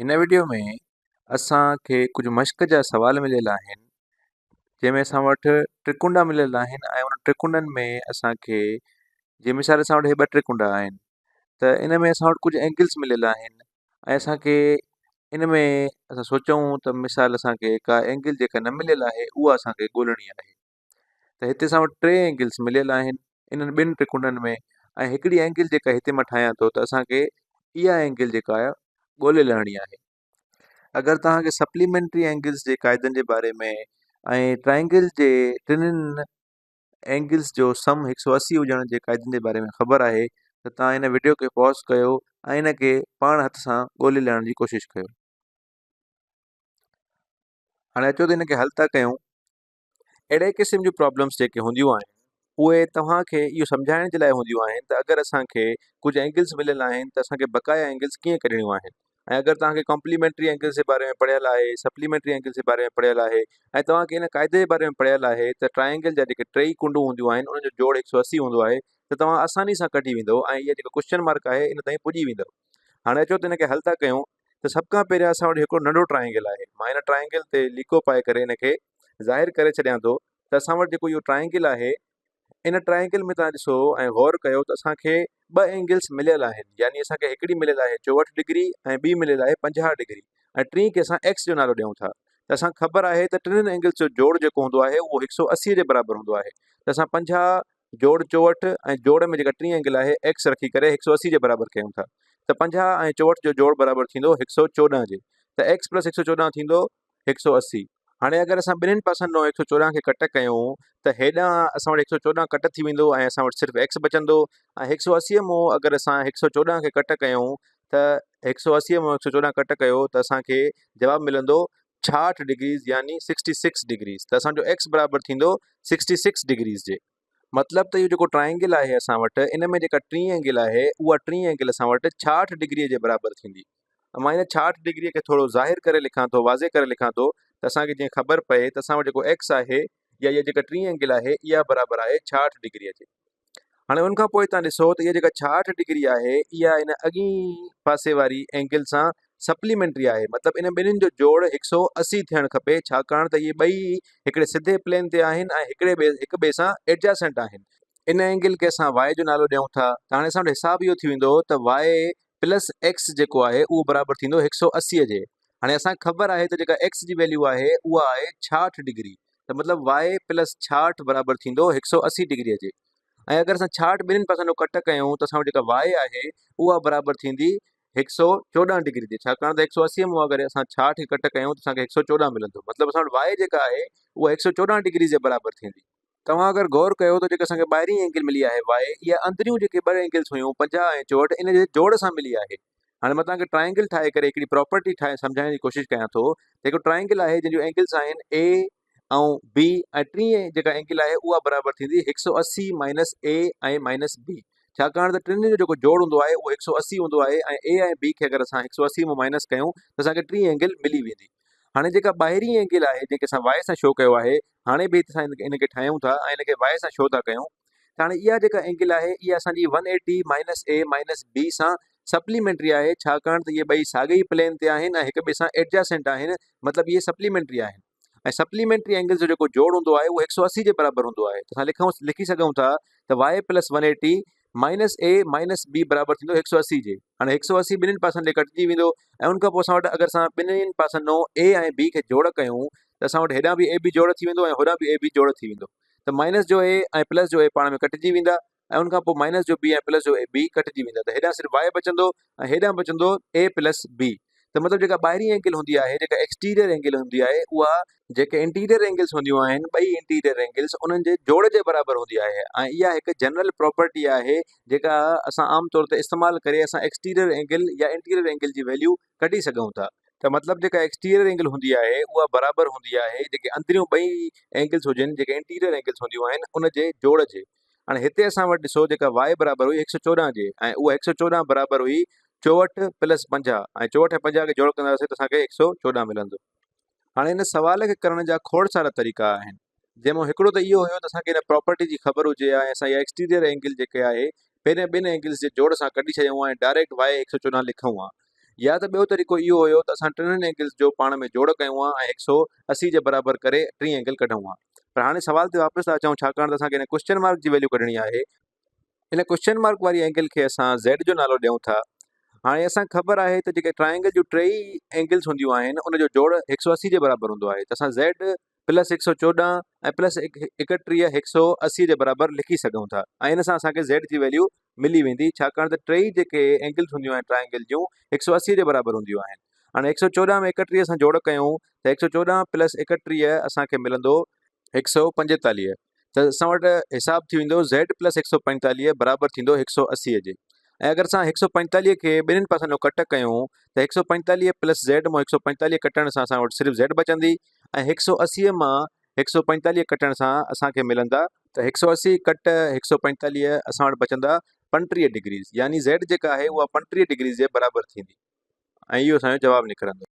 هن وڊيو ۾ اسان کي ڪجهه مشق جا سوال مليل آهن جنهن ۾ اسان وٽ ٽرڪنڊا مليل آهن ۽ انهن ٽرڪنڊن ۾ اسان کي جي مثال اسان وٽ هي ٻه ٽرڪنڊا آهن ته ان ۾ اسان وٽ ڪجهه اينگلس مليل آهن ۽ اسان کي ان ۾ اسان سوچون ته مثال اسان کي ڪا اينگل جيڪا نه مليل آهي اها اسان کي ڳولڻي آهي ته هتي اسان وٽ ٽي اينگلس مليل آهن انهن ٻن ٽرڪنڊن ۾ ۽ هڪڙي اينگل جيڪا هتي مان ٺاهيان ٿو ته اسان کي اها اينگل جيڪا آهي ڳولي لهڻي آهي. اگر توهان کي سپليمينٽري اينگلس جي قاعدن جي باري ۾ ۽ ٽرائنگل جي ٽنهن اينگلس جو سم 180 هجڻ جي قاعدن جي باري ۾ خبر آهي ته توهان هن وڊيو کي پاز ڪيو ۽ ان کي پاڻ هٿ سان ڳولي لهڻ جي ڪوشش ڪيو. هاڻي اچو ته ان کي حل ٿا ڪيون. اهڙي قسم جون پرابلمس جيڪي هونديون آهن اهي توهان کي اهو سمجهائڻ جي لاء هونديون آهن ته اگر اسان کي ڪجهه اينگلس مليل آهن ته اسان کي بقايا اينگلس ڪيئن ڪڍڻيون آهن ۽ اگر توهان کي ڪمپليمينٽري اينگلس جي باري ۾ پڙهيل آهي سپليمينٽري اينگلس جي باري ۾ پڙهيل آهي ۽ توهان کي ان قاعدي جي باري ۾ پڙهيل آهي ته ٽرائنگل جا جيڪي ٽيئي ڪنڊون هونديون آهن انهن جو جوڙ 180 هوندو آهي ته توهان آساني سان ڪڍي ويندو ۽ اها جيڪا ڪوشچن مارڪ آهي ان تائين پڄي ويندو هاڻي اچو ته ان کي حل ٿا ڪيون ته سڀ کان پهريان اسان وٽ هڪڙو ننڍو ٽرائنگل آهي مان ان ٽرائنگل تي ليڪو پائي ڪري ان کي ظاهر ڪري ڇڏيان ٿو ته اسان وٽ جيڪو اهو ٽرائنگل آهي ان ٽرائنگل ۾ توهان ڏسو ۽ غور ڪيو ته اسان کي ٻه اينگلس مليل آهن يعني اسان کي هڪڙي مليل آهي 64 ڊگري ۽ ٻي مليل آهي 50 ڊگري ۽ ٽين کي اسان ايڪس جو نالو ڏيون ٿا ته اسان کي خبر آهي ته ٽنهن اينگلس جو جوڙ جيڪو هوندو آهي اهو 180 جي برابر هوندو آهي ته اسان 50 جوڙ 64 ۽ جوڙ ۾ جيڪا ٽين اينگل آهي ايڪس رکي ڪري 180 جي برابر ڪيون ٿا ته 50 ۽ 64 جو جوڙ برابر ٿيندو 114 جي ته ايڪس پلس 114 ٿيندو 180. هاڻي اگر اسان ٻنهين پاسن ڏانهن 114 کي ڪٽ ڪيون ته هيڏانهن اسان وٽ 114 ڪٽ ٿي ويندو ۽ اسان وٽ صرف ايڪس بچندو ۽ 180 مون اگر اسان 114 کي ڪٽ ڪيون ته 180 مون 114 ڪٽ ڪيو ته اسان کي جواب ملندو 66 ڊگريز يعني 66 ڊگريز ته اسان جو ايڪس برابر ٿيندو 66 ڊگريز جي. مطلب ته اهو جيڪو ٽرائنگل آهي اسان وٽ ان ۾ جيڪا ٽين اينگل آهي اها ٽين اينگل اسان وٽ 66 ڊگري جي برابر ٿيندي. مان ان 66 ڊگري کي ٿورو ظاهر ڪري لکان ٿو واضح ڪري لکان ٿو ته اسان کي جيئن خبر پئي ته اسان وٽ جيڪو ايڪس آهي يا اها جيڪا ٽين اينگل آهي اها برابر آهي 66 ڊگري جي. هاڻي ان کان پوء تان ڏسو ته اها جيڪا 66 ڊگري آهي اها ان اڳئين پاسي واري اينگل سان سپليمينٽري آهي مطلب انهن ٻنهين جو جوڙ 180 ٿيڻ کپي ڇاڪاڻ ته اهي ٻئي هڪڙي سڌي پلين تي آهن ۽ هڪڙي ٻئي هڪ ٻئي سان ايڊجاسنٽ آهن. ان اينگل کي اسان y جو نالو ڏيون ٿا ته هاڻي اسان وٽ حساب اهو ٿي ويندو ته y plus x جيڪو آهي اهو برابر ٿيندو 180 جي. هاڻي اسان کي خبر آهي ته جيڪا x جي ويليو آهي اها آهي 66 ڊگري ته مطلب y plus 66 برابر ٿيندو 180 ڊگري جي ۽ اگر اسان 66 ٻنهين پاسن جو ڪٽ ڪيون ته اسان وٽ جيڪا y آهي اها برابر ٿيندي 114 ڊگري جي ڇاڪاڻ ته 180 مون اگر اسان 66 کي ڪٽ ڪيون ته اسان کي 114 ملندو مطلب اسان وٽ y جيڪا آهي اها 114 ڊگري جي برابر ٿيندي. توهان اگر غور ڪيو ته جيڪا اسان کي ٻاهرين اينگل ملي آهي y اها اندريون جيڪي ٻه اينگلس هيون 50 ۽ 64 ان جي جوڙ سان ملي آهي. هاڻي مان توهان کي ٽرائنگل ٺاهي ڪري هڪڙي پراپرٽي ٺاهي سمجهائڻ جي ڪوشش ڪيان ٿو ته هڪ ٽرائنگل آهي جنهن جون اينگلس آهن A ۽ B ۽ ٽين جيڪا اينگل آهي اها برابر ٿيندي 180 مائنس A ۽ minus B ڇاڪاڻ ته ٽنهي جو جيڪو جوڙ هوندو آهي اهو 180 هوندو آهي ۽ A ۽ B کي اگر اسان 180 مان مائنس ڪيون ته اسان کي ٽين اينگل ملي ويندي. هاڻي جيڪا ٻاهرين اينگل آهي جنهن کي اسان y سان شو ڪيو آهي هاڻي به هت اسان ان کي ٺاهيون ٿا ۽ ان کي y سان شو ٿا ڪيون ته هاڻي اها جيڪا اينگل آهي اها اسان جي 180 مائنس A minus B سان سپليمينٽري آهي ڇاڪاڻ ته اهي ٻئي ساڳئي ئي پلين تي آهن ۽ هڪ ٻئي سان ايڊجاسنٽ آهن مطلب اهي سپليمينٽري آهن ۽ سپليمينٽري اينگلز جو جيڪو جوڙ هوندو آهي اهو 180 جي برابر هوندو آهي ته اسان لکون لکي سگهون ٿا ته y plus 180 minus A minus B برابر ٿيندو 180 جي. هاڻي 180 ٻنهين پاسن ڏي ڪٽجي ويندو ۽ ان کان پوء اسان وٽ اگر اسان ٻنهين پاسن ڏانهن اي ۽ بي کي جوڙ ڪيون ته اسان وٽ هيڏانهن به اي بي جوڙ ٿي ويندو ۽ هوڏانهن به اي بي جوڙ ٿي ويندو ته مائنس جو اي ۽ پلس جو اي پاڻ ۾ ڪٽجي ويندا ۽ ان کان پوء مائنس جو بي ۽ پلس جو اي بي ڪٽجي ويندا ته هيڏانهن صرف واء بچندو ۽ هيڏانهن بچندو اي پلس بي ته مطلب جيڪا ٻاهرين اينگل هوندي آهي جيڪا ايڪسٽيريئر اينگل هوندي آهي اها جيڪي انٽيريئر اينگلس هونديون آهن ٻئي انٽيريئر اينگلس انهن جي جوڙ جي برابر هوندي آهي ۽ اها هڪ جنرل پراپرٽي آهي جيڪا اسان عام طور تي استعمال ڪري اسان ايڪسٽيريئر اينگل يا انٽيريئر اينگل جي ويليو ڪڍي سگهون ٿا. ته مطلب جيڪا ايڪسٽيريئر اينگل هوندي آهي اها برابر هوندي آهي جيڪي اندريون ٻئي اينگلس هجن جيڪي انٽيريئر اينگلس هونديون آهن ان جي جوڙ جي. هاڻي هتي اسان وٽ ڏسو جيڪا y برابر هئي 114 جي ۽ اها 114 برابر هئي 64 پلس 50 ۽ 64 ۽ 50 کي جوڙ ڪنداسين ته اسان کي 114 ملندو. هاڻي ان سوال کي ڪرڻ جا کوڙ سارا طريقا آهن جنهن مان هڪڙو ته اهو هيو ته اسان کي ان پراپرٽي جي خبر هجي ها ۽ اسان اها ايڪسٽيريئر اينگل جيڪي آهي پهرين ٻن اينگلز جي جوڙ سان ڪڍي ڇڏيون ها ۽ ڊائريڪٽ y 114 لکون ها. يا ته ٻيو طريقو اهو هيو ته اسان ٽنهن اينگلز جو پاڻ ۾ جوڙ ڪيون ها ۽ 180 جي برابر ڪري ٽين اينگل ڪڍون ها. پر هاڻي سوال تي واپس ٿا اچون ڇاڪاڻ ته اسان کي هن ڪوئسچن مارڪ جي ويليو ڪڍڻي آهي. ان ڪوئسچن مارڪ واري اينگل کي اسان زيڊ جو نالو ڏيون ٿا. هاڻي اسان کي خبر آهي ته جيڪي ٽرائنگل جون ٽيئي اينگلز هونديون آهن ان جو جوڙ 180 جي برابر هوندو آهي ته اسان زيڊ پلس 114 ۽ پلس 31 180 جي برابر لکي سگهون ٿا ۽ ان سان اسان کي زيڊ جي ويليو ملي ويندي ڇاڪاڻ ته ٽيئي جيڪي اينگلز هونديون آهن ٽرائنگل جون 180 جي برابر هونديون آهن. هاڻي 114 ۾ 31 سان جوڙ ڪيون ته 114 پلس 31 اسان کي ملندو 145 ته اسان وٽ حساب ٿي ويندو زيڊ پلس 145 برابر ٿيندو 180 جي ۽ اگر اسان 145 کي ٻنهين پاسن کان ڪٽ ڪيون ته 145 پلس زيڊ مان 145 ڪٽڻ سان اسان وٽ صرف زيڊ بچندي ۽ 180 مان 145 ڪٽڻ سان اسان کي ملندا ته 180 ڪٽ 145 اسان وٽ بچندا 35 ڊگريز يعني زيڊ جيڪا آهي اها 35 ڊگريز جي برابر ٿيندي ۽ اهو اسان جو جواب نڪرندو.